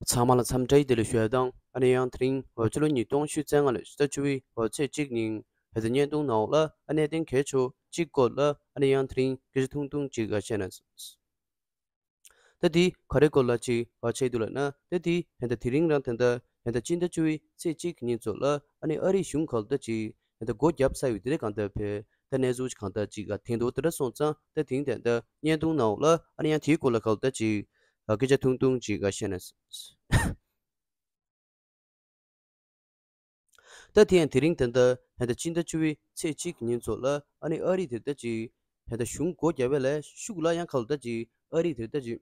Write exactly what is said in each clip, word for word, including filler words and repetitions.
ཚང་མ་ལ་འཚམས་འདྲི་བདེ་ལེགས་ཞུ་ཡ་དང་། ཨ་ནི་ཡང་དེ་རིང་འོ་ཕྱི་ལོ་ཉིས་སྟོང་ཉི་ཤུ་རྩ་ལྔ་ལོའི་ཕྱི་ཟླ་བཅུ་པའི་འོ་ཚེས་གཅིག་ཉིན་བོད་དུ་བརྙན་ཐུང་ནང་ལ་ཨ་གནད་དོན་གལ་ཆེ་གཅིག་སྐོར་ལ་ཨ་ནི་ཡང་དེ་རིང་སྐད་ཆ་ཐུང་ཐུང་ཅིག་བཤད་ན། ད་དེ་ག་རེ་སྐོར་ལ་ཅིག་བཤད་འདུག་ལབ་ན། ད་དེ་ད་ལྟ་དེ་རིང་རང་ད་ལྟ་ད་ལྟ་ཕྱི་ཟླ་བཅུ་པའི་ཚེས་གཅིག་ཉིན་ཚོ་ལ་ཨ་ནི་ཨ་རིའི་གཞུང་ག་ལ་ད་ཅིག་ད་ལྟ་སྒོ་བརྒྱབ་ཚར་ཡོད་དེ་རེད། གང་ལྟར་བོད་ད་གནས་ཚུལ་གང་ལྟར་ཅིག་ཐོན་འདུག་དེ་འདྲ་སོང་ཙང་ད་དེ་རིང་ད་ལྟ་བརྙན་ཐུང་ནང་ལ་ཨ་ནི་ཡང་དེའི་སྐོར་ལ་ག་ལ་ད་ཅིག་སྐད་ཆ་ཐུང་ཐུང་ཅིག་བཤད་ན། ད་དེ་ཡང་དེ་རིང་ད་ལྟ་ད་ལྟ་ཕྱི་ཟླ་བཅུ་པའི་ཚེས་གཅིག་ཉིན་ཚོ་ལ་ཨ་ནི་ཨ་རི་དེ་ད་ཅིག་ད་ལྟ་གཞུང་སྒོ་བརྒྱབ་པའི་ལས་ཤུགས་ལ་ཡང་ག་ལ་ད་ཅིག་ཨ་རི་དེ་ད་ཅིག་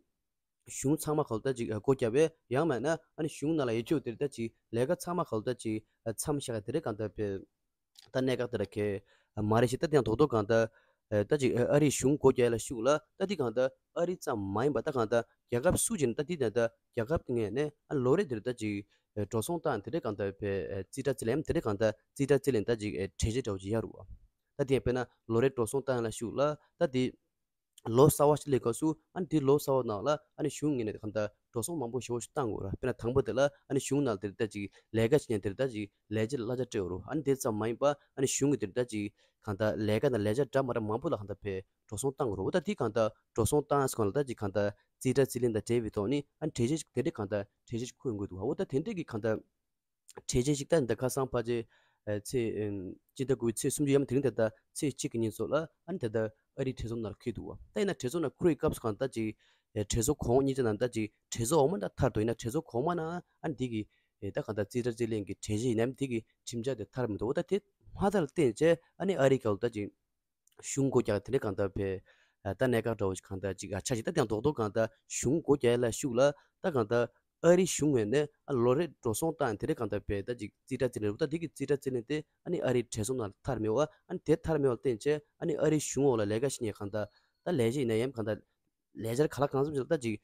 གཞུང་ཚང་མ་ག་ལ་ད་ཅིག་སྒོ་བརྒྱབ་པའི་ཡང་མིན་ན་ཨ་ནི་གཞུང་ནང་ལ་ཡོད་རྒྱུ་དེ་ད་ཅིག་ལས་ཀ་ཚང་མ་ག་ལ་ད་ཅིག་མཚམས་བཞག་དེ་རེད། གང་ལྟར་བོད་ད་གནད་འགག་དེ་ར་གས་མ་རེད་ཞེས་ད་དེ་ཡང་རྡོག་རྡོག་གང་ལྟར་ད་ཅིག་ཨ་རིའི་གཞུང་སྒོ་བརྒྱབ་ལ་ཤུགས་ལ་ད་དེ་གང་ལྟར་ཨ་རི་ཙམ་མ་ཡིན་པ་ད་གང་ལྟར་རྒྱལ་ཁབ་སུ་ཅིག་ད་དེ་ད་ལྟ་རྒྱལ་ཁབ་ངོས་ནས་ཨ་ལོ་རེ་དེར་ད་ཅིག་འགྲོ་སོང་བཏང་དེ་རེད། གང་ལྟར་བོད་རྩིས་ཁྲ་རྩིས་ལེན་དེ་རེད། གང་ལྟར་རྩིས་ཁྲ་རྩིས་ལེན་ད་ཅིག་གྲོས་ཆོད་འདྲ་བོ་ཅིག་ཡོད་རེད་བ། ད་དེ་ཡང་དཔེར་ན་ལོ་རེ་འགྲོ་སོང་བཏང་ལ་ཤུགས་ལ་ད་དེ་ལོ་གསར་བ་ཞིག་སླེབས་སྐབས་སུ་ཨ་ནི་དེ་ལོ་གསར་བ་ནང་ལ་ཨ་ནི་གཞུང་ངོས་ནས་གང་ལྟར་འགྲོ་སོང་མང་པོ་ཞེ་པོ་ཞིག་བཏང་དགོས་ར། དཔེར་ན་དང་པོ་དེ་ལ་ཨ་ནི་གཞུང་ནང་དེར་ད་ཅིག་ལས་ཀ་བྱེད་མཁན་དེར་ད་ཅིག་ལས་བྱེད་ལ་གླ་ཆ་སྤྲད་དགོས་ར། ཨ་ནི་དེ་ཙམ་མ་ཡིན་པ་ཨ་ནི་གཞུང་གི་དེར་ད་ཅིག་གང་ལྟར་ལས་ཀ་དང་ལས་བྱ་འདྲ་མ་འདྲ་མང་པོ་ལ་གང་ལྟར་བས་འགྲོ་སོང་བཏང་དགོས་ར། འོ་ད་དེ་གང་ལྟར་འགྲོ་སོང་བཏང་ཡ་སོང་ལ་ད་ཅིག་གང་ལྟར་རྩིས་ཁྲ་རྩིས་ལེན་དང་འབྲེལ་བའི་ཐོག་ནས་ཨ་ནི་གྲོས་ཆོད་ཅིག་དེ་འདྲའི་གང་ལྟར་གྲོས་ཆོད་ཅིག་འཁུར་ཡོང་གི་འདུག་འོ་ད་དེ་འདྲའི་གི་གང་ལྟར་གྲོས་ཆོད་ཅིག་ད་འདི་ཁ་སང་ཕལ་ཆེར་ཚེས་ཨམ་སྤྱི་ཟླ་དགུ་པའི་ཚེས་སུམ་ཅུ་ཡམ་དེ་རིང་ད་ལྟ་ཚེས་གཅིག་གི་ཉིན་ཚོ་ལ་ཨ་ནི་ད་ལྟ་ཨ་རིའི་གྲོས་ཚོགས་ནང་ལ་འཁོད་འདུག་བ། ད་ཡིན་ན་གྲོས་ཚོགས་ནང་འཁོད་པའི་སྐབས་སུ་གང་ལྟར་ཅིག་གྲོས་ཚོགས་གོང་འོག་གཉིས་ཆ་ནང་ད་ཅིག་གྲོས་ཚོགས་འོག་མ་ད་ཐར་འདུག་ཡིན་ན་གྲོས་ཚོགས་གོང་མ་ནང་ཨ་ནི་འདི་གི་ད་གང་ལྟར་རྩིས་ཁྲ་རྩིས་ལེན་གྱི་གྲོས་ཆོད་ཡིན་ནམ་འདི་གི་ཁྲིམས་འཆར་དེ་ཐར་མི་འདུག་འོ་ད་དེ་མ་ཐར་ལ་བརྟེན་བྱས་ཨ་ནི་ཨ་རིའི་སྐབས་ལ་ད་ཅིག་གཞུང་སྒོ་རྒྱག་དེ་འདྲ་གང་ལྟར་བས་ད་གནད་འགག་འདྲ་བོ་ཞིག་གང་ལྟར་ཅིག་ཆགས་ཤིག་ད་དེ་ཡང་རྡོག་རྡོག་གང་ལྟར་གཞུང་སྒོ་རྒྱག་ཡ་ལ་ཤུགས་ལ་ད་གང་ལྟར་ཨ་རིའི་གཞུང་ངོས་ནས་ཨ་ལོ་རེ་འགྲོ་སོང་བཏང་དེ་འདྲ་གང་ལྟར་བས་ད་ཅིག་རྩིས་ཁྲ་རྩིས་ལེན་རུ་ད་དེ་གི་རྩིས་ཁྲ་རྩིས་ལེན་དེ་ཨ་ནི་ཨ་རིའི་གྲོས་ཚོགས་ནང་ལ་ཐར་མེད་པ། ཨ་ནི་དེ་ཐར་མེད་པ་ལ་བརྟེན་བྱས་ཨ་ནི་ཨ་རིའི་གཞུང་འོག་ལ་ལས་ཀ་བྱེད་མཁན་གང་ལྟར་ད་ལས་བྱེད་ཡིན་ན་ཡང་གང་ལྟར་ལས་འཆར་ག་ལ་གང་འཚམ་ཞིག་ལ་ད་ཅིག་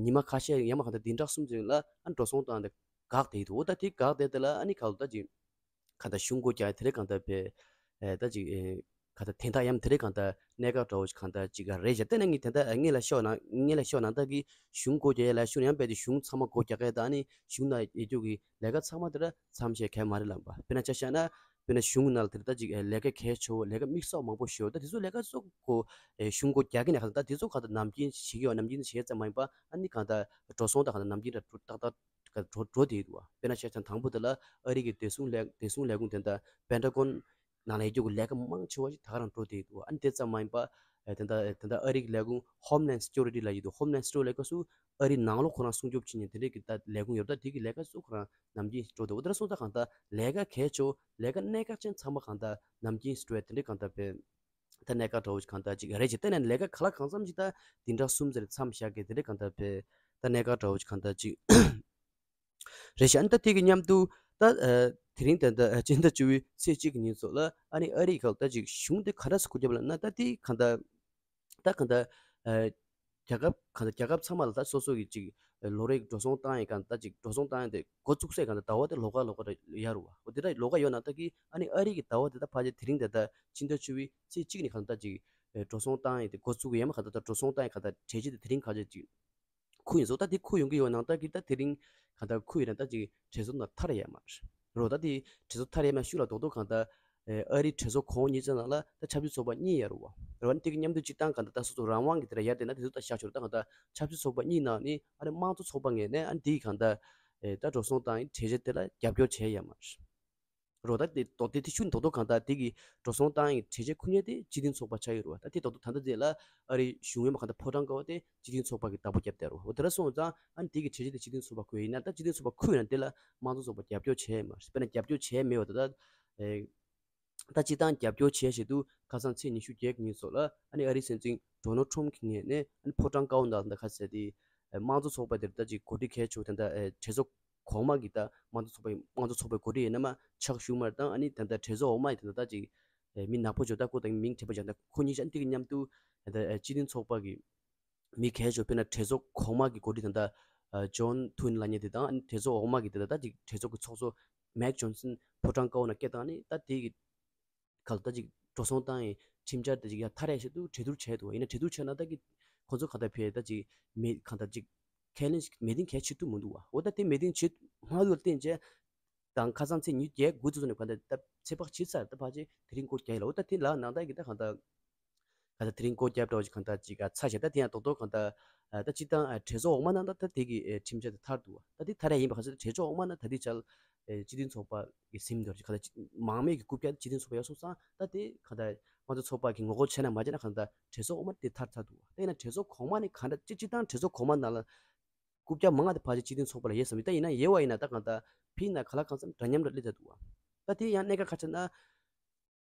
ཉི་མ་ཁ་ཤས་ཡང་མ་གང་ལྟར་བདུན་ཕྲག་གསུམ་ཙམ་ལ་ཨ་ནི་འགྲོ་སོང་བཏང་དེ་འགག་བསྡད་འདུག་འོ་ད་དེ་འགག་བསྡད་དེ་ལ་ཨ་ནི་ག་ལ་ད་ཅིག་གང་ལྟར་གཞུང་སྒོ་རྒྱག་དེ་རེད། གང་ལྟར་བས་ད་ཅིག་གང་ལྟར་དེ་འདྲ་ཡང་དེ་རེད། གང་ལྟར་གནད་འགག་འདྲ་བོ་ཞིག་གང་ལྟར་ཅིག་རེད་བྱས། དེ་ནས་ངས་དེ་འདྲ་ངས་ལ་ཤོག་ན་ངས་ལ་ཤོག་ན་ད་གི་གཞུང་སྒོ་རྒྱག་ཡ་ལ་ཤུགས་ཡང་དཔེ་དེ་གཞུང་ཚང་མ་སྒོ་རྒྱག་གི་ད་ཨ་ནི་གཞུང་ནང་ཡོད་རྒྱུ་གི་ལས་ཀ་ཚང་མ་དེ་འདྲ་མཚམས་བཞག་གལ་མ་རེད་ལབ་པ། དཔེར་ན་ཆ་བཞག་ན་དཔེར་ན་གཞུང་ནང་ལ་དེ་འདྲ་ད་ཅིག་ལས་ཀ་གལ་ཆེ་བོ་ལས་ཀ་དམིགས་བསལ་མང་པོ་ཞིག་ཡོད། ད་དེ་ཚོ་ལས་ཀ་ཚོ་གོ་གཞུང་སྒོ་རྒྱག་གི་ནས་གང་ལྟར་ད་དེ་ཚོ་གང་ལྟར་ནམ་རྒྱུན་བྱེད་ཀྱི་ཡོད། ནམ་རྒྱུན་བྱེད་ཙམ་མ་ཡིན་པ་ཨ་ནི་གང་ལྟར་འགྲོ་སོང་ད་གང་ལྟར་ནམ་རྒྱུན་ད་ཏག་ཏག་ག་འགྲོ་འགྲོ་བསྡད་འདུག་བ། དཔེར་ན་བཤད་ཙང་དང་པོ་དེ་ལ་ཨ་རི་གི་བདེ་སྲུང་ལས་བདེ་སྲུང་ལས་ཁུངས་དེ་འདྲ་པེན་ཊ་གོན་ནང་ལ་ཡོད་རྒྱུ་གི་ལས་ཀ་མང་ཆེ་བ་ཞིག་ད་ག་རང་འགྲོ་བསྡད་འདུག་བ། ཨ་ནི་དེ་ཙམ་མ་ཡིན་པ་ཨ་དེ་འདྲ་དེ་འདྲ་ཨ་རི་གི་ལས་ཁུངས་Homeland Security་ལ་ཡོད་འདུག Homeland Security་ལས་ཀ་སུ་ཨ་རི་ནང་ལོགས་ཁོ་རང་སྲུང་སྐྱོབ་བྱེད་མཁན་དེ་འདྲས་ཀྱི་ད་ལས་ཁུངས་ཡོད། ད་དེ་གི་ལས་ཀ་སུ་ཁོ་རང་ནམ་རྒྱུན་འགྲོ་འདུག་འོ་དེ་འདྲ་སོང་ཙང་གང་ལྟར་ལས་ཀ་གལ་ཆེ་བོ་ལས་ཀ་གནད་འགག་ཅན་ཚང་མ་གང་ལྟར་ནམ་རྒྱུན་འགྲོ་ཡ་དེ་འདྲས་གང་ལྟར་བས། ད་གནད་འགག་འདྲ་བོ་ཞིག་གང་ལྟར་ཅིག་རེད་ཅེས། དེ་ནས་ལས་ཀ་ག་ལ་གང་འཚམ་ཞིག་ད་བདུན་ཕྲག་གསུམ་ཙམ་མཚམས་བཞག་གི་དེ་འདྲ་གང་ལྟར་བས། ད་གནད་འགག་འདྲ་བོ་ཞིག་གང་ལྟར་ཅིག་རེད་ཤག་ཨ་ནི་ད་དེ་གི་མཉམ་དུ་ད་ཨ་དེ་རིང་ད་ལྟ་ཨ་སྤྱི་ཟླ་བཅུ་པའི་ཚེས་གཅིག་གི་ཉིན་ཚོ་ལ་ཨ་ནི་ཨ་རི་ག་ལ་ད་ཅིག་གཞུང་དེ་ག་འདྲ་སེ་སྒོ་བརྒྱབ་ལབ་ན། ད་དེ་གང་ལྟར་ད་གང་ལྟར་ཨ་རྒྱལ་ཁབ་གང་ལྟར་རྒྱལ་ཁབ་ཚང་མ་ལ་ད་སོ་སོ་གི་ཅིག་ལོ་རེ་འགྲོ་སོང་བཏང་ཡས་གང་ལྟར་ཅིག་འགྲོ་སོང་བཏང་ཡས་དེ་འགོ་བཙུགས་སའི་གང་ལྟར་ཟླ་བ་དེ་ལོགས་ཀ་ལོགས་ཀ་རེ་ཡོད་རེད་བ། འོ་དེ་འདྲ་ལོགས་ཀ་ཡོད་ན་ད་གི་ཨ་ནི་ཨ་རི་གི་ཟླ་བ་དེ་ད་ཕལ་ཆེར་དེ་རིང་དེ་ད་སྤྱི་ཟླ་བཅུ་པའི་ཚེས་གཅིག་ནས་གང་ལྟར་ཅིག་འགྲོ་སོང་བཏང་ཡས་དེ་འགོ་བཙུགས་ཡས་མ་གང་ལྟར་འགྲོ་སོང་བཏང་ཡས་གང་ལྟར་གྲོས་ཆོད་དེ་དེ་རིང་གང་ལྟར་ཅིག་འཁུར་ཡོང་ཟེར། ད་དེ་འཁུར་ཡོང་གི་ཡོད་ནའང་ད་གི་ད་དེ་རིང་གང་ལྟར་འཁུར་ཡོད་ན་ད་ཅིག་གྲོས་ཚོགས་ནང་ཐར་ཡས་མ་རེད་བ། ད་དེ་གྲོས་ཚོགས་ཐར་ཡས་མ་ཤུགས་ལ་རྡོག་རྡོག་གང་ལྟར་ཨ་རིའི་གྲོས་ཚོགས་གོང་འོག་གཉིས་ཆ་ནང་ལ་ད་ཆབ་སྲིད་ཚོགས་པ་གཉིས་ཡོད་རེད་བ། རེད་བ། ཨ་ནི་དེ་གི་མཉམ་དུ་སྤྱིར་བཏང་གང་ལྟར་ད་སོ་སོ་རང་དབང་གི་དེ་འདྲ་ཡར་བསྡད་ན་དེ་ཚོ་ད་བཞག་ཆོག་རེད། ད་གང་ལྟར་ཆབ་སྲིད་ཚོགས་པ་གཉིས་ནང་ནས་ཨ་ནི་དམངས་གཙོ་ཚོགས་པ་ངོས་ནས་ཨ་ནི་དེ་གི་གང་ལྟར་ཨེ་ད་འགྲོ་སོང་བཏང་ཡས་གྲོས་ཆོད་དེ་ལ་རྒྱབ་སྐྱོར་བྱས་ཡོད་མ་རེད། རོ། ད་དེ་རྡོག་དེ་དེ་ཤུན་རྡོག་རྡོག་གང་ལྟར་དེ་གི་འགྲོ་སོང་བཏང་ཡི་གྲོས་ཆོད་འཁུར་མཁན་དེ་སྤྱི་མཐུན་ཚོགས་པ་ཆགས་ཡོད་རེད་བ། ད་དེ་རྡོག་རྡོག་ད་ལྟ་རྗེས་ལ་ཨ་རིའི་གཞུང་ཡོད་མ་གང་ལྟར་ཕོ་བྲང་དཀར་པོ་དེ་སྤྱི་མཐུན་ཚོགས་པ་གི་བདག་པོ་བརྒྱབ་བསྡད་རེད་བ། འོ་དེ་འདྲ་སོང་ཙང་ཨ་ནི་དེ་གི་གྲོས་ཆོད་དེ་སྤྱི་མཐུན་ཚོགས་པ་འཁུར་ཡོད་ན་ད་སྤྱི་མཐུན་ཚོགས་པ་འཁུར་ཡོད་ན་དེ་ལ་དམངས་གཙོ་ཚོགས་པ་རྒྱབ་སྐྱོར་བྱས་མེད་བ། ད་ལྟ་ཨེ་ད་སྤྱིར་བཏང་རྒྱབ་སྐྱོར་བྱས་བྱས་དུས་ཁ་སང་ཚེས་ཉི་ཤུ་བརྒྱད་ཀྱི་ཉིན་སོགས་ལ་ཨ་ནི་ཨ་རིའི་སྲིད་འཛིན་ཌོ་ནལ་ཊམ་གྱི་ངོས་ནས་ཨ་ནི་ཕོ་བྲང་དཀར་པོ་ནང་ད་ཁ་ཟེར་དེ་དམངས་གཙོ་ཚོགས་པ་དེར་ད་ཅིག་གོ་སྒྲིག་གལ་ཆེ་བོ་དེ་འདྲ་ཨེ་གྲོས་ཚོགས་གོང་མ་གི་ད་དམངས་གཙོ་ཚོགས་པའི་དམངས་གཙོ་ཚོགས་པའི་གོ་སྒྲིག་ཡིན་ན་མ་ཆགས་ཞུགས་མར་དང་། ཨ་ནི་ད་ལྟ་གྲོས་ཚོགས་འོག་མ་ཡི་ད་ལྟ་ད་ཅིག་ཨེ་མི་ནག་པོ་ཇོ་ད་ཁོ་དང་མིང་དྲན་པ་བཞག་ན་ཁོ་གཉིས་ཆ་འདི་གི་མཉམ་དུ་ད་ལྟ་ཨེ་སྤྱི་མཐུན་ཚོགས་པ་གི་མི་གལ་ཆེ་བོ་དཔེར་ན་གྲོས་ཚོགས་གོང་མ་གི་གོ་སྒྲིག་ད་ལྟ་ཨ་ཇོན་ཐུན་ལབ་མཁན་དེ་དང་། ཨ་ནི་གྲོས་ཚོགས་འོག་མ་གི་ད་ལྟ་ད་ཅིག་གྲོས་ཚོགས་ཀྱི་ཚོགས་གཙོ་མེག་ཇོན་སན་ཕོ་བྲང་དཀར་པོ་ནང་སྐད་བཏང་ནི་ད་དེ་གི་ག་ལ་ད་ཅིག་འགྲོ་སོང་བཏང་ཡི་ཁྲིམས་འཆར་དེ་ཅིག་ཡར་ཐར་ཡས་ཆེད་དུ་གྲོས་བསྡུར་བྱས་འདུག་ཡིན་ན་གྲོས་བསྡུར་བྱས་ན་ད་གི་ཁོ་ཚོ་ག་ད་ཕེ་ད་ཅིག་མི་ག་ད་ཅིག་ ཁས་ལེན་མི་ཏིང་གལ་ཆེ་ཏུ་མི་འདུག་བ། འོ་ད་དེ་མི་ཏིང་བྱེད་མ་འདུག་བརྟེན་བྱས་དང་ཁ་སང་ཚེས་ཉི་ཤུ་རྩ་དགུ་ཚོ་ནས་གང་ལྟར་ད་ཚེ་དཔག་བྱེད་ཚར། ད་ཕལ་ཆེར་དེ་རིང་སྐོར་རྒྱག་ཡིན་ལ། འོ་ད་དེ་ལ་ནང་ལྟར་གྱི་ད་གང་ལྟར་གང་ལྟར་དེ་རིང་སྐོར་རྒྱབ་འདྲ་བོ་ཞིག་གང་ལྟར་ཅིག་ཚ་ཞེ་ད་དེ་ཡང་རྡོག་རྡོག་གང་ལྟར་ད་སྤྱི་བཏང་གྲོས་ཚོགས་འོག་མ་ནང་ད་ད་དེ་གི་ཁྲིམས་འཆར་དེ་ཐར་འདུག་བ། ད་དེ་ཐར་ཡ་ཡིན་པ་ག་ཚོད་ད་གྲོས་ཚོགས་འོག་མ་ནང་ད་དེ་ཆ་ལ་སྤྱི་མཐུན་ཚོགས་པ་གི་ཟིན་འདུག་ག་ད་མང་མོས་ཀྱི་རྐུབ་བཀྱག་སྤྱི་མཐུན་ཚོགས་པ་ཡོད་སོང་ཙང་ད་དེ་གང་ལྟར་དམངས་གཙོ་ཚོགས་པ་གི་ངོ་རྒོལ་བྱས་ན་མ་བྱས་ན་གང་ལྟར་གྲོས་ཚོགས་འོག་མ་དེ་ཐར་ཚར་འདུག་བ། ད་ཡིན་ན་གྲོས་ཚོགས་གོང་མ་ནས་གང་ལྟར་སྤྱི་སྤྱི་བཏང་གྲོས་ཚོགས་གོང་མ་ནང་ལ་རྐུབ་བཀྱག་མང་ང་དེ་ཕལ་ཆེར་སྤྱི་མཐུན་ཚོགས་པ་ལ་ཡོད་བསམ་ཡོད། ད་ཡིན་ན་ཡོད་བ་ཡིན་ན་ད་གང་ལྟར་ཕིན་ན་ག་ལ་གང་འཚམ་འདྲ་མཉམ་ར་སླེབས་ཚར་འདུག་བ། ད་དེ་ཡང་གནད་འགག་ག་ཆ་ན།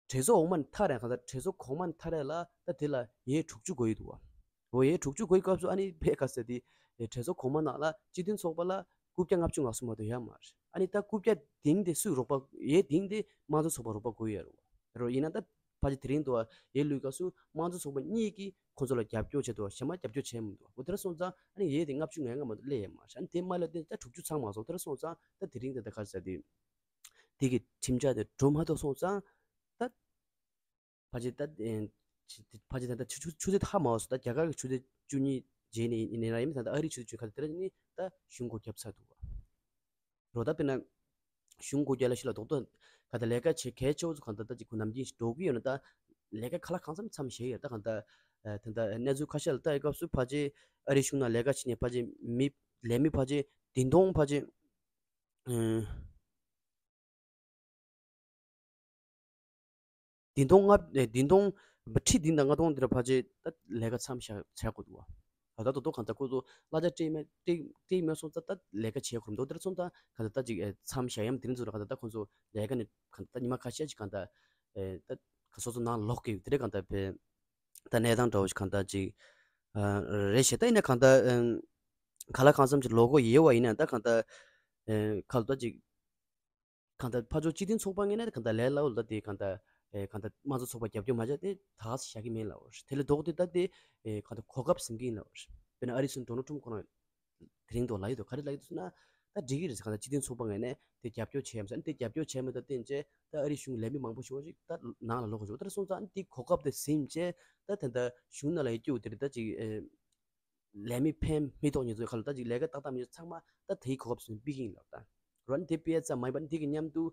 གྲོས་ཚོགས་འོག་མ་ནས་ཐར་ཡ་གང་ལྟར་གྲོས་ཚོགས་གོང་མ་ནས་ཐར་ཡ་ལ་ད་དེ་ལ་ཡས་དྲུག་ཅུ་དགོས་ཡོད་འདུག་བ། འོ་ཡས་དྲུག་ཅུ་དགོས་ཡོད་སྐབས་སུ་ཨ་ནི་ཕེ་ག་ཟེར་དེ་གྲོས་ཚོགས་གོང་མ་ནང་ལ་སྤྱི་མཐུན་ཚོགས་པ་ལ་རྐུབ་བཀྱག་ལྔ་བཅུ་ང་གསུམ་མ་གཏོགས་ཡོད་མ་རེད། ཨ་ནི་ད་རྐུབ་བཀྱག་དེང་དེ་སུས་རོགས་པ་ཡས་དེང་དེ་དམངས་གཙོ་ཚོགས་པ་རོགས་པ་དགོས་ཡོད་རེད་བ། རོ་ཡིན་ན་ད་ཕལ་ཆེར་དེ་རིང་དུ་ཡས་བླུགས་སྐབས་སུ་དམངས་གཙོ་ཚོགས་པ་གཉིས་ཀྱིས་ཁོང་ཚོ་ལ་རྒྱབ་སྐྱོར་བྱས་འདུག་བ། གཞན་མ་རྒྱབ་སྐྱོར་བྱས་མི་འདུག་བ། འོ་དེ་འདྲ་སོང་ཙང་ཨ་ནི་ཡས་དེ་ལྔ་བཅུ་ང་ལྔ་མ་གཏོགས་སླེབས་ཡོད་མ་རེད། ཨ་ནི་དེ་མ་སླེབས་དེ་ད་དྲུག་ཅུ་ཚང་མ་སོང་། དེ་འདྲ་སོང་ཙང་ད་དེ་རིང་དེ་ད་ག་རེ་ཟེར་དེ། དེ་གི་ཁྲིམས་འཆར་དེ་འགྲོ་མ་ཐུབ་སོང་ཙང་ད། ཕལ་ཆེར་ད་ཕལ་ཆེར་ད་ལྟ་ཆུ་ཆུ་ཆུ་ཚོད་ཧ་མ་གོ་སོང་། ད་རྒྱ་གར་གྱི་ཆུ་ཚོད་བཅུ་གཉིས་རྗེས་ནས་ཡིན་ན་ཡང་མིན་ད་ལྟ་ཨ་རིའི་ཆུ་ཚོད་བཅུ་ག་ཚོད་དེ་ར་ནི་ད་གཞུང་སྒོ་བརྒྱབ་ཚར་འདུག་བ། རོ་ད་དཔེར་ན་གཞུང་སྒོ་བརྒྱབ་ལ་ཤི་ལ་རྡོག་རྡོག་ག་ད་ལས་ཀ་བྱེད་གལ་ཆེ་བོ་ཚོ་གང་ད་ད་ཅིག་ཁོ་ནམ་རྒྱུན་ཞིག་འགྲོ་གི་ཡོད་ན་ད་ལས་ཀ་ག་ལ་གང་འཚམ་མཚམས་བཞག་ཡོད། ད་གང་ད་ད་ད་གནས་ཚུལ་ཁ་ཤས་ལ་ལྟ་ཡི་སྐབས་སུ་ཕལ་ཆེར་ཨ་རིའི་གཞུང་ནང་ལས་ཀ་བྱེད་མཁན་ཕལ་ཆེར་མི་ལས་མི་ཕལ་ཆེར་བདུན་སྟོང་ཕལ་ཆེར། བདུན་སྟོང་ལྔ་ཨེ་བདུན་སྟོང་ཁྲི་བདུན་དང་ལྔ་སྟོང་འདི་ར་ཕལ་ཆེར་ད་ལས་ཀ་མཚམས་བཞག་བྱ་དགོས་འདུག་བ། ད་ད་དོ་དོ་གང་ལྟར་ཁོ་ཚོ་གླ་ཆ་སྤྲད་མེད་སྤྲད་སྤྲད་མེད་སོང་ཙང་ད་ལས་ཀ་བྱེད་དགོས་རེད་འདུག་དེར་སོང་ཙང་གང་ལྟར་ད་ཅིག་ཨེ་མཚམས་བཞག་ཡམ་དེ་རིང་ཚོ་ར་གང་ལྟར་ད་ཁོ་ཚོ་ལས་ཀ་ནས་གང་ལྟར་ཉི་མ་ཁ་ཤས་ཅིག་གང་ལྟར་ཨེ་ད་སོ་སོ་ནང་ལོག་གི་དེ་རེད། གང་ལྟར་བས་ད་གནས་སྟངས་འདྲ་བོ་ཞིག་གང་ལྟར་ཅིག་ཨ་རེད་ཤེས། ད་ཡིན་ན་གང་ལྟར་ཨེ་ག་ལ་གང་འཚམ་ཅིག་ལོག་གོ་ཡོད་བ་ཡིན་ན་ད་གང་ལྟར་ཨེ་ག་ལ་ད་ཅིག་གང་ལྟར་ཕར་ཕྱོགས་སྤྱི་མཐུན་ཚོགས་པ་ངོས་ནས་གང་ལྟར་ལས་སླ་བོ་ལ་དེ་གང་ལྟར་ཨེ་གང་ལྟར་དམངས་གཙོ་ཚོགས་པ་རྒྱབ་སྐྱོར་མ་བྱས་ཏེ་ད་ག་སེ་བཞག་གི་མིན་ལབ་པ་རེད། དེ་ལས་ལྡོག་སྟེ་ད་དེ་ཨེ་གང་ལྟར་གོ་སྐབས་ཟིན་གྱི་ཡིན་ལབ་པ་རེད། དཔེར་ན་ཨ་རི་སྲིད་འཛིན་ཌོ་ནལ་ཊམ་ཁོ་རང་དེ་རིང་ཐོག་ལབ་ཡོད་དོ། ག་རེ་ལབ་ཡོད་འདུག་ཟེར་ན་ད་འགྲིག་གི་རེད་ཟེར། གང་ལྟར་སྤྱི་མཐུན་ཚོགས་པ་ངོས་ནས་དེ་རྒྱབ་སྐྱོར་བྱས་ཡམ་ཟེར། ཨ་ནི་དེ་རྒྱབ་སྐྱོར་བྱས་མེད་ད་བརྟེན་བྱས་ད་ཨ་རི་གཞུང་ལས་མི་མང་པོ་ཞིག་ཅིག་ད་ནང་ལ་ལོག་གི་ཞོག་དེར་སོང་ཙང་ཨ་ནི་དེ་གོ་སྐབས་དེ་ཟིན་བྱས་ད་དེ་འདྲ་གཞུང་ནང་ལ་ཡོད་རྒྱུ་དེ་རེད། ད་ཅིག་ཨེ། ལས་མི་ཕན་མི་ཐོགས་ཉེས་ཚོགས་ཁ་ལ་ད་ཅིག་ལས་ཀ་ཏག་ཏག་མི་ཚང་མ་ད་དེའི་གོ་སྐབས་སུ་ཕུལ་གྱི་ཡིན་ལབ་ད། རོ་ནི་དེ་ཕུལ་ཡ་ཙམ་མ་ཡིན་པ་ནི་དེ་གི་མཉམ་དུ་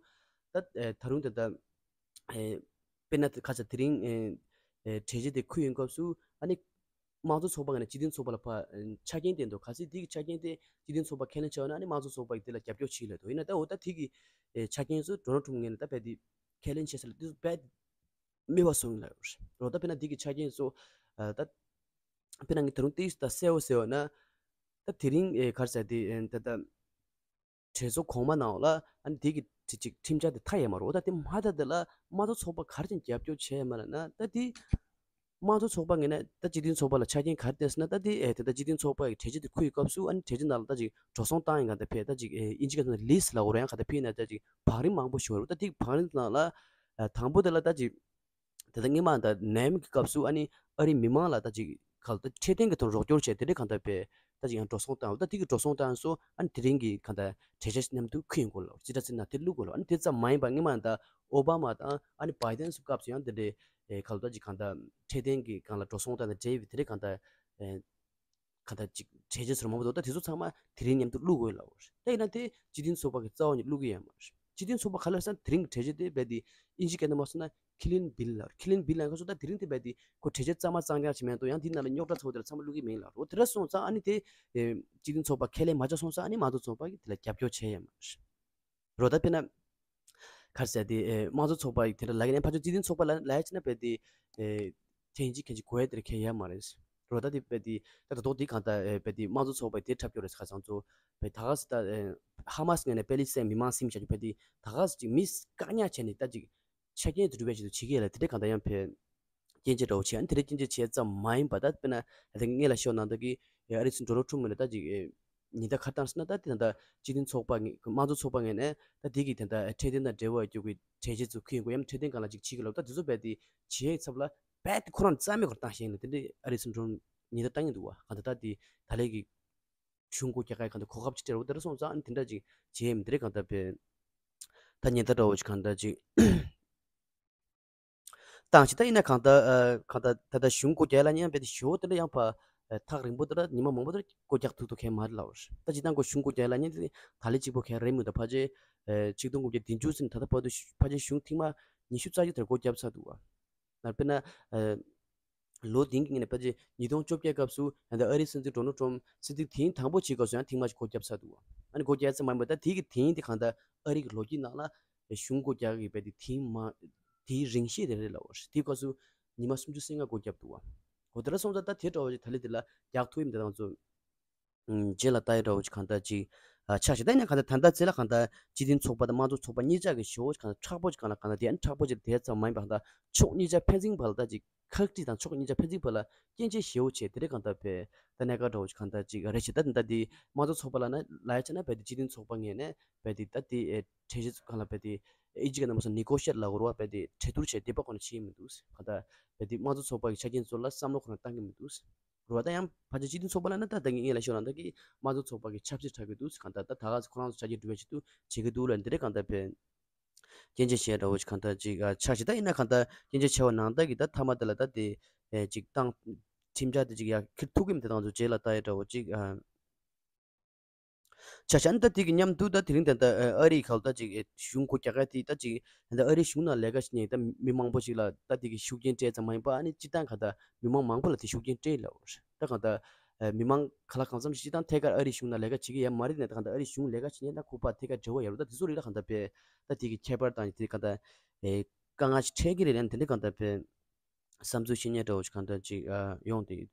ད་ཨེ་ད་རུང་དེ་ད་ཨེ་དཔེར་ན་ཁ་ཆ་དེ་རིང་ཨེ་ཨེ་གྲོས་གཞི་དེ་ཁུར་ཡོང་སྐབས་སུ་ཨ་ནི་དམངས་གཙོ་ཚོགས་པ་ངོས་ནས་སྤྱི་མཐུན་ཚོགས་པ་ལ་ཕ་ཨེ་ཆ་རྐྱེན་བསྟན་འདུག་གལ་སྲིད་དེ་གི་ཆ་རྐྱེན་དེ་སྤྱི་མཐུན་ཚོགས་པ་ཁས་ལེན་བྱས་པ་ན་ཨ་ནི་དམངས་གཙོ་ཚོགས་པ་གིས་དེ་ལ་རྒྱབ་སྐྱོར་བྱེད་ལབ་འདུག་ཡིན་ན་ད་འོ་ད་དེ་གི་ཨེ་ཆ་རྐྱེན་ཚོ་ཌོ་ནལ་ཊམ་ངོས་ནས་ད་རྦད་དེ་ཁས་ལེན་བྱས་ས་ལ་དེ་ཚོ་རྦད་མེད་པ་བཟོ་ཡིན་ལབ་རོ། ད་དཔེར་ན་འདི་གི་ཆ་རྐྱེན་ཚོ་ཨ་ད་དཔེར་ན་ངས་ད་རུང་ཏིས་ད་གསལ་བོ་ཟེར་བ་ན་ད་དེ་རིང་ཨེ་ག་རེ་ཟེར་དེ་ཨེ་ད་ད་གྲོས་ཚོགས་གོང་མ་ནང་ལ་ཨ་ནི་འདི་གི་དེ་ཅིག་ཁྲིམས་འཆར་དེ་མཐའ་ཡས་མ་རེད། ད་དེ་མ་མཐའ་དེ་ལ་དམངས་གཙོ་ཚོགས་པ་ག་རེ་བྱས་རྒྱབ་སྐྱོར་བྱས་མ་ལབ་ན་ད་དེ་དམངས་གཙོ་ཚོགས་པ་ངོས་ནས་ད་སྤྱི་མཐུན་ཚོགས་པ་ལ་ཆ་རྐྱེན་ག་རེ་བསྟན་ཟེར་ན་ད་དེ་ཨེ་དེ་ད་སྤྱི་མཐུན་ཚོགས་པ་གི་གྲོས་ཆོད་དེ་ཁུར་ཡོང་སྐབས་སུ་ཨ་ནི་གྲོས་ཆོད་ནང་ལ་ད་ཅིག་འགྲོ་སོང་བཏང་ཡིན་གང་ད་ཕེ་ད་ཅིག་ཨེ་ཨིན་ཇི་སྐད་ཐོག་ནས་ལིས་ལབ་དགོས་རེད། ཡང་གང་ད་ཕེ་ན་ད་ཅིག་བང་རིམ་མང་པོ་ཞིག་ཡོད་རེད། ད་དེ་བང་རིམ་ནང་ལ་ཨ་དང་པོ་དེ་ལ་ད་ཅིག་དེ་ད་སྔོན་མ་ད་ནེམ་གི་སྐབས་སུ་ཨ་ནི་ཨ་རིའི་མི་མང་ལ་ད་ཅིག་ག་ལ་ད་འཕྲོད་བསྟེན་གྱི་ཐོག་རོགས་སྐྱོར་བྱས་དེ་འདྲའི་གང་ལྟར་པའི་ད་ཅིག་ཡང་འགྲོ་སོང་བཏང་། ད་དེ་གི་འགྲོ་སོང་བཏང་སོ་ཨ་ནི་དེ་རིང་གི་གང་ལྟར་གྲོས་ཆོད་མཉམ་དུ་ཁུར་ཡོང་དགོས་ལ་ཅི་འདྲ་ཟེར་ན་དེ་བླུག་དགོས་ལ། ཨ་ནི་དེ་ཙམ་མ་ཡིན་པ་སྔོན་མ་ད་ཨོ་བྷ་མ་དང་ཨ་ནི་བྷའི་ཌེན་སྐབས་སུ་ཡང་དེ་འདྲའི་ཨེ་ག་ལ་ད་ཅིག་གང་ལྟར་འཕྲོད་བསྟེན་གྱི་སྒང་ལ་འགྲོ་སོང་བཏང་ནས་འབྲེལ་བའི་དེ་འདྲའི་གང་ལྟར་ཨེ་གང་ལྟར་ཅིག་གྲོས་ཆོད་ཟེར་མང་པོ་འདུག་ད་དེ་ཚོ་ཚང་མ་དེ་རིང་མཉམ་དུ་བླུག་དགོས་ལ། ད་ཡིན་ན་དེ་སྤྱི་མཐུན་ཚོགས་པ་གི་རྩ་བ་ནས་བླུག་གི་ཡོད་མ་རེད། སྤྱི་མཐུན་ཚོགས་པ་ག་ལ་ཟེར་ན་དེ་རིང་གི་གྲོས་ཆོད་དེ་རྦད་དེ་ཨིན་ཇི་སྐད་ནས་མ་སོང་ན་ཁི་ལིན་བིལ་ལ། ཁི་ལིན་བིལ་ལ་ཁ་སོ་ད་དེ་རིང་དེ་རྦད་དེ་ཁོ་གྲོས་ཆོད་གཙང་མ་གཙང་རྐྱང་ཞིག་མེད་དོ། ཡང་དེ་ནང་ལ་རྙོག་དྲ་ཚ་བོ་དེ་ལ་ཚང་མ་བླུག་གི་མིན་ལ་རོ། དེ་འདྲ་སོང་ཙང་ཨ་ནི་དེ་ཨེ་སྤྱི་མཐུན་ཚོགས་པ་ཁས་ལེན་མ་བྱས་སོང་ཙང་ཨ་ནི་དམངས་གཙོ་ཚོགས་པ་གིས་དེ་ལ་རྒྱབ་སྐྱོར་བྱས་ཡོད་མ་རེད། རོ་ད་དཔེར་ན་ག་རེ་ཟེར་དེ་ཨེ་དམངས་གཙོ་ཚོགས་པ་ཡིས་དེ་འདྲ་ལབ་ཀྱི་ནས་ཕར་ཕྱོགས་སྤྱི་མཐུན་ཚོགས་པ་ལ་ལབ་ཡ་ཕྱིན་ན་རྦད་དེ་ཨེ་ཐེངས་གཅིག་ཁྱེད་ཀྱི་གོ་ཡ་དེར་ཁྱེད་ཡ་མ་རེད། རོ་ད་དེ་རྦད་དེ་ད་ད་དོག་དེ་གང་ལྟར་ཨེ་རྦད་དེ་དམངས་གཙོ་ཚོགས་པ་དེ་འཁྲབ་སྐྱོར་རེད་ཁ་སང་ཚོ་རྦད་ད་ག་ཟེར་ད་ཨེ་ཧ་མ་སི་ངོས་ནས་པེ་ལི་སི་ཐན་མི་མང་སིམ་བྱ་རྒྱུ་རྦད་དེ་ད་ག་ཟེར་ཅིག་མི་བཀག་ཉར་བྱས་ནས་ད་ཅིག་ཆ་རྐྱེན་དུ་གྲུབ་པའི་ཆེད་དུ་བྱེད་ཀྱི་ཡ་ལ་དེ་འདྲ་གང་ལྟར་ཡང་ཕེ་སྐྱོན་བརྗོད་འདྲ་བོ་བྱས། ཨ་ནི་དེ་འདྲ་སྐྱོན་བརྗོད་བྱས་ཙམ་མ་ཡིན་པ་ད་དཔེར་ན་ད་ལྟ་ངས་ལ་ཤོད་ནང་ད་གི་ཨ་རི་སྲིད་འཛིན་ཌོ་ནལ་ཊམ་ངོས་ནས་ད་ཅིག་ཨེ་ཉེན་བརྡ་ག་བཏང་ཟེར་ན་ད་དེ་ད་ལྟ་སྤྱི་མཐུན་ཚོགས་པ་ངོས་དམངས་གཙོ་ཚོགས་པ་ངོས་ནས་ད་དེ་གི་དེ་ད་འཕྲོད་བསྟེན་དང་འབྲེལ་བ་ཡོད་རྒྱུ་གི་གྲོས་ཆོད་ཚོ་ཁུར་ཡོང་དགོས་ཡ་མ་འཕྲོད་བསྟེན་སྒང་ལ་ཅིག་བྱེད་ཀྱི་ལབ་ད་དེ་ཚོ་རྦད་དེ་བྱེད་ཡའི་ཚབ་ལ་རྦད་དེ་ཁོ་རང་རྩ་མེད་སྐོར་བཏང་ཤེས་ཡིན་ལ་དེ་འདྲའི་ཨ་རི་སྲིད་འཛིན་ཉེན་བརྡ་བཏང་གི་འདུག་བ། གང་ལྟར་ད་དེ་ད་ལས་ཀྱི་གཞུང་སྒོ་རྒྱག་ག་གང་ལྟར་གོ་སྐབས་ཅིག་སྤྲད་རོགས་དེ་འདྲ་སོང་ཙང་ཨ་ནི་དེ་འདྲ་ཅིག་བྱེད་ཡ་མི་དེ་རེད་གང་ལྟར་བས། ད་ཉེན་བརྡ་འདྲ་བོ་ཅིག་གང་ལྟར་ཅིག་བཏང་ཞིག་ད་ཡིན་ན་གང་ལྟར་ཨ་གང་ལྟར་ད་ལྟ་གཞུང་སྒོ་རྒྱག་ལ་ཉན་པའི་དེ་ཞོ་དེ་འདྲ་ཡང་ཕ་ ཨ་ཐག་རིང་པོ་དེ་ལ་ཉི་མ་མང་པོ་དེ་ལ་སྒོ་རྒྱག་ཐུབ་ཐུབ་མཁན་མ་རེད་ལབ་པ་རེད། ད་སྤྱིར་བཏང་ཁོ་གཞུང་སྒོ་རྒྱག་ལབ་མཁན་དེ་ད་ལན་གཅིག་པོ་གང་རེད་མི་འདུག་ཕལ་ཆེར་ཨ་ཆིག་སྟོང་དགུ་བརྒྱ་བདུན་ཅུ་ཙམ་ད་ལྟ་བར་དུ་ཕལ་ཆེར་གཞུང་ཐེངས་མ་ཉི་ཤུ་རྩ་བརྒྱད་དེར་སྒོ་བརྒྱབ་ཚར་འདུག་བ། ད་དཔེར་ན། ཨ། ལོ་དེང་གི་ངོས་ནས་ཕལ་ཆེར་ཉིས་སྟོང་བཅོ་བརྒྱད་སྐབས་སུ་ད་ལྟ་ཨ་རིའི་སྲིད་འཛིན་ཌོ་ནལ་ཊམ་སྲིད་འཛིན་དེའི་དང་པོ་བྱེད་སྐབས་སུ་ཡང་ཐེངས་མ་ཞིག་སྒོ་བརྒྱབ་ཚར་འདུག་བ། ཨ་ནི་སྒོ་བརྒྱབ་ཙམ་མ་ཡིན་པར་ད་དེ་གི་དེང་དེ་གང་ལྟར་ཨ་རི་གི་ལོ་རྒྱུས་ནང་ལ་གཞུང་སྒོ་རྒྱག་གི་བས་དེ་དེང་མ་དེའི་རིང་ཤོས་དེ་རེད་ལབ་པ་རེད། དེའི་སྐབས་སུ་ཉི་མ་སུམ་ཅུ་སོ་ལྔ་སྒོ་བརྒྱབ་འདུག་བ། འོ་དེ་འདྲ་སོང་ཙང་ད་དེ་འདྲ་བ་ཞིག་ད་ལན་དེ་ལ་རྒྱག་ཐུབ་ཡིན་དེ་དང་ཚོ། ཨུམ། རྗེས་ལ་ལྟ་ཡ་འདྲ་བོ་ཅིག་གང་ལྟར་ཅིག་ཨ་ཆགས་ཤིང་། ད་ཡིན་ན་གང་ལྟར་ད་ལྟ་ཚེ་ལ་གང་ལྟར་སྤྱི་མཐུན་ཚོགས་པ་དང་དམངས་གཙོ་ཚོགས་པ་གཉིས་ཆ་གི་ཞེ་པོ་ཅིག་གང་ལྟར་མཁྲེགས་པོ་ཅིག་གང་ལ་གང་ལྟར་དེ་ཡང་མཁྲེགས་པོ་ཅིག་དེ་ཙམ་མ་ཡིན་པ་གང་ལྟར་ཕྱོགས་གཉིས་ཆ་ཕན་ཚུན་བར་ལ་ད་ཅིག་ཁག་དཀྲིས་དང་ཕྱོགས་གཉིས་ཆ་ཕན་ཚུན་བར་ལ་སྐྱོན་བརྗོད་ཞེ་པོ་བྱས་དེ་རེད། གང་ལྟར་བས་ད་གནད་འགག་འདྲ་བོ་ཅིག་གང་ལྟར་ཅིག་རེད་བྱས། ད་ད་འདི་དམངས་གཙོ་ཚོགས་པ་ལ་ན་ལ་ཡ་བྱས་ན་བས་དེ་སྤྱི་མཐུན་ཚོགས་པ་ངོས་ནས་བས་དེ་ད་དེ་ཨེ་གྲོས་གཞི་གང་ལ་བས་དེ་ཨེ་ཅིག་ག་ན་མ་སོང་ནི་གོ་ཤེཊ་ལ་གོ་ར་བ་བས་དེ་གྲོས་བསྡུར་བྱས་དེ་པ་ཁོ་ན་བྱེད་མི་འདུག་གང་ལྟར་བས་དེ་དམངས་གཙོ་ཚོགས་པ་གི་ཆ་རྐྱེན་ཚོ་ལ་བསམ་བློ་ཁོ་ན་བཏང་གི་མི་འདུག་རེད་བ། ད་ཡང་ཕལ་ཆེར་སྤྱི་མཐུན་ཚོགས་པ་ལ་ན་ད་ད་གིན་ངས་ལ་ཤོད་ལ་ད་གི་དམངས་གཙོ་ཚོགས་པ་གི་ཆབ་སྲིད་ཁྲག་གི་འདུག་གང་ལྟར་ད་ད་ག་ཚོད་ཁོ་རང་ཚོ་ཆ་རྐྱེན་སྒྲུབ་པའི་ཆེད་དུ་བྱེད་ཀྱི་འདུག་ལ་འདི་རེད། གང་ལྟར་བས་སྐྱོན་བརྗོད་བྱས་འདྲ་བོ་ཅིག་གང་ལྟར་ཅིག་ཨ་ཆགས་ཤིང་། ད་ཡིན་ན་གང་ལྟར་སྐྱོན་བརྗོད་བྱས་པ་ནང་ལྟར་གི་ད་མཐའ་མ་དེ་ལ་ད་དེ་ཨེ་ཅིག་བཏང་ཁྲིམས་འཆར་དེ་ཅིག་ཡར་འཁྱེར་ཐུབ་ཀྱི་མི་དེ་དང་ཚོ་རྗེས་ལ་ལྟ་ཡ་འདྲ་བོ་ཅིག་ཨ། ཆ་བཞག་ན་ད་དེ་གི་མཉམ་དུ་ད་དེ་རིང་ད་ལྟ་ཨ་རིའི་ཁ་ལ་ད་ཅིག་གཞུང་སྒོ་རྒྱག་ཡ་དེ་ད་ཅིག་ད་ལྟ་ཨ་རིའི་གཞུང་ནང་ལས་ཀ་བྱེད་མཁན་ད་མི་མང་པོ་ཞིག་ལ་ད་དེ་གི་ཤུགས་རྐྱེན་སྤྲད་ཙམ་མ་ཡིན་པ། ཨ་ནི་སྤྱིར་བཏང་ག་ད་མི་མང་མང་པོ་ལ་དེ་ཤུགས་རྐྱེན་སྤྲད་ལབ་རེད། ད་ག་ད་མི་མང་ག་ལ་གང་འཚམ་ཞིག་སྤྱིར་བཏང་ཐད་ཀར་ཨ་རིའི་གཞུང་ནང་ལས་ཀ་བྱེད་ཀྱི་ཡ་མ་རེད་ནས། ད་ག་ད་ཨ་རིའི་གཞུང་ལས་ཀ་བྱེད་མཁན་ད་ཁོ་པ་ཐད་ཀར་འབྲེལ་བ་ཡོད་རེད། ད་དེ་ཚོ་རིགས་ལ་ག་ད་བས་ད་དེ་གི་ཁྱད་པར་དང་དེ་ག་ད་དཀའ་ངལ་ཞིག་འཕྲད་ཀྱི་རེད་ལབ་དེ་འདྲ་ག་ད་བས་བསམ་ཚུལ་བཤད་མཁན་འདྲ་བོ་ཞིག་ག་ད་ཅིག་ཡོང་དེ།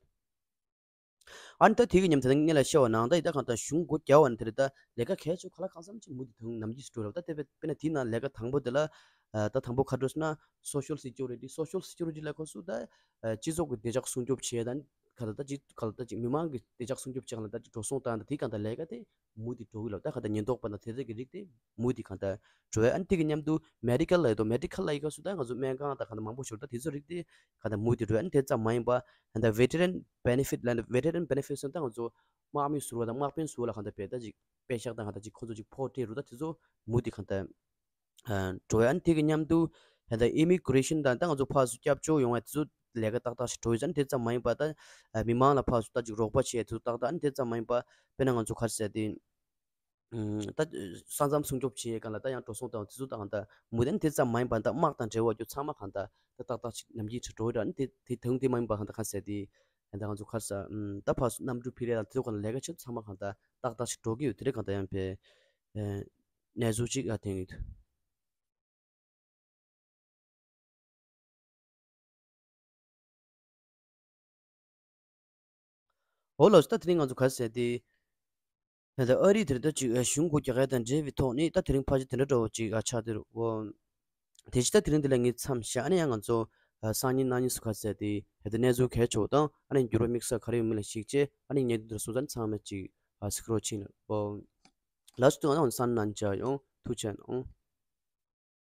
ཨ་ནི་ད་དེ་གི་མཉམ་དུ་ངས་ལ་བཤད་པ་ནང་ད་ཡི་ད་གང་ལྟར་གཞུང་སྒོ་རྒྱག་པ་ནི་དེ་རེད། ད་ལས་ཀ་གལ་ཆེ་ཁ་ལག་གང་འཚམ་ཅིག་མུ་མཐུད་དུ་ནམ་རྒྱུན་སུ་འགྲོ་ར། ད་དེ་དཔེ་དཔེར་ན་དེའི་ནང་ལས་ཀ་དང་པོ་དེ་ལ་ཨ་ད་དང་པོ་ག་འགྲོ་ཟེར་ན་social security། social security ལ་ཁོ་སུ་ད་ཨ་སྤྱི་ཚོགས་ཀྱི་བདེ་འཇགས་སྲུང་སྐྱོབ་བྱེད་ཡ་དང་ག་ད་ད་ཅིག་ག་ལ་ད་ཅིག་མི་མང་གི་བདེ་འཇགས་སྲུང་སྐྱོབ་བྱེད་ཡ་ལ་ད་ཅིག་འགྲོ་སོང་བཏང་ད་དེ་གང་ལྟར་ལས་ཀ་དེ་མུ་མཐུད་འགྲོ་གི་ལ། ད་གང་ལྟར་ཉེན་རྟོག་པ་དང་དེ་ཚོ་གི་རིགས་དེ་མུ་མཐུད་གང་ལྟར་འགྲོ་བས། ཨ་ནི་དེ་གི་མཉམ་དུ་medical ལ་ཡོད་དོ། medical ལ་ཡི་ག་སུ་ད་ང་ཚོ་སྨན་ཁང་དང་གང་ལྟར་མང་པོ་ཞིག་ད་དེ་ཚོ་རིགས་དེ་གང་ལྟར་མུ་མཐུད་འགྲོ་བས། ཨ་ནི་དེ་ཙམ་མ་ཡིན་པ་གང་ལྟར་veteran benefit ལ་veteran benefit ཟེར་ད་ང་ཚོ་དམག་མི་ཟུར་བ་དང་དམག་དཔོན་ཟུར་བ་ལ་གང་ལྟར་བས་ད་ཅིག་པེ་ཤག་དང་གང་ལྟར་ཅིག་ཁོ་ཚོ་ཅིག་ཕོགས་སྤྲད་རུ་ད་དེ་ཚོ་མུ་མཐུད་གང་ལྟར་ཨ་འགྲོ་བས། ཨ་ནི་དེ་གི་མཉམ་དུ་ད་ལྟ་immigration དང་ད་ང་ཚོ་ཕར་ཚུར་སྐྱབས་བཅོལ་ཡོང་བའི་དེ་ཚོ་ལས་ཀ་ཏག་ཏག་ཞིག་འགྲོ་ཡོད་ཙང་། དེ་ཙམ་མ་ཡིན་པ་ད་ཨ་མི་མང་ལ་ཕར་ཚུར་ད་ཅིག་རོགས་པ་བྱེད་ཡ་དེ་ཚོ་ཏག་ཏག་ཨ་ནི་དེ་ཙམ་མ་ཡིན་པ་དཔེར་ན་ང་ཚོ་ག་རེ་ཟེར་དེ་ཨ་ད་ས་མཚམས་སྲུང་སྐྱོབ་བྱེད་ཡ་གང་ལ་ད་ཡང་འགྲོ་སོང་དང་དེ་ཚོ་ད་གང་ལྟར་མུ་མཐུད་ཨ་ནི་དེ་ཙམ་མ་ཡིན་པ་ད་དམག་དང་འབྲེལ་བ་ཡོད་ཚང་མ་གང་ལྟར་ད་ཏག་ཏག་ཅིག་ནམ་རྒྱུན་ཁྲིད་འགྲོ་ཡོད་ར། ཨ་ནི་དེ་དེ་དང་དེ་མ་ཡིན་པ་གང་ལྟར་ག་རེ་ཟེར་དེ་ཨ་ད་ང་ཚོ་ག་རེ་ཟེར་ཨ་ད་ཕར་ཚུར་གནམ་གྲུ་ཕུད་ཡ་དང་དེ་ཚོ་གང་ལ་ལས་ཀ་བྱེད་ཚང་མ་གང་ལྟར་ཏག་ཏག་ཅིག་འགྲོ་གི་ཡོད། དེ་རེད། གང་ལྟར་ཡང་བས་ཨ་གནས་ཚུལ་ཅིག་ཨ་ཐོན་གྱི་འདུག་འོ་ལགས་སོ། ད་དེ་རིང་ང་ཚོ་ག་རེ་ཟེར་དེ། ད་ཨ་རི་དེར་ད་ཅིག་གཞུང་སྒོ་རྒྱག་ཡ་དང་འབྲེལ་བའི་ཐོག་ནས་ད་དེ་རིང་ཕལ་ཆེར་དེ་འདྲ་འདྲ་བོ་ཅིག་ཆགས་བསྡད་རེད། འོ། དེ་ཕྱི་ད་དེ་རིང་འདི་ལ་ངས་མཚམས་བཞག་ཨ་ནི་ཡང་ང་ཚོ་སང་ཉིན་གནངས་ཉིན་སུ་ག་རེ་ཟེར་དེ་ད་གནས་ཚུལ་གལ་ཆེ་བ་དང་ཨ་ནི་འགྱུར་བ་དམིགས་བསལ་ག་རེ་ཡོད་མེད་ལ་གཞིགས་བྱས་ཨ་ནི་ངས་འདི་འདིར་སོང་ཙང་ཚང་མས་ཅིག་གཟིགས་རོགས་བྱེད། འོ། ལགས་སོ། དེ་ང་ཚོ་སང་ཉིན་གནངས་ཉིན་མཇལ་ཡོང་། ཐུགས་རྗེ་གནང་།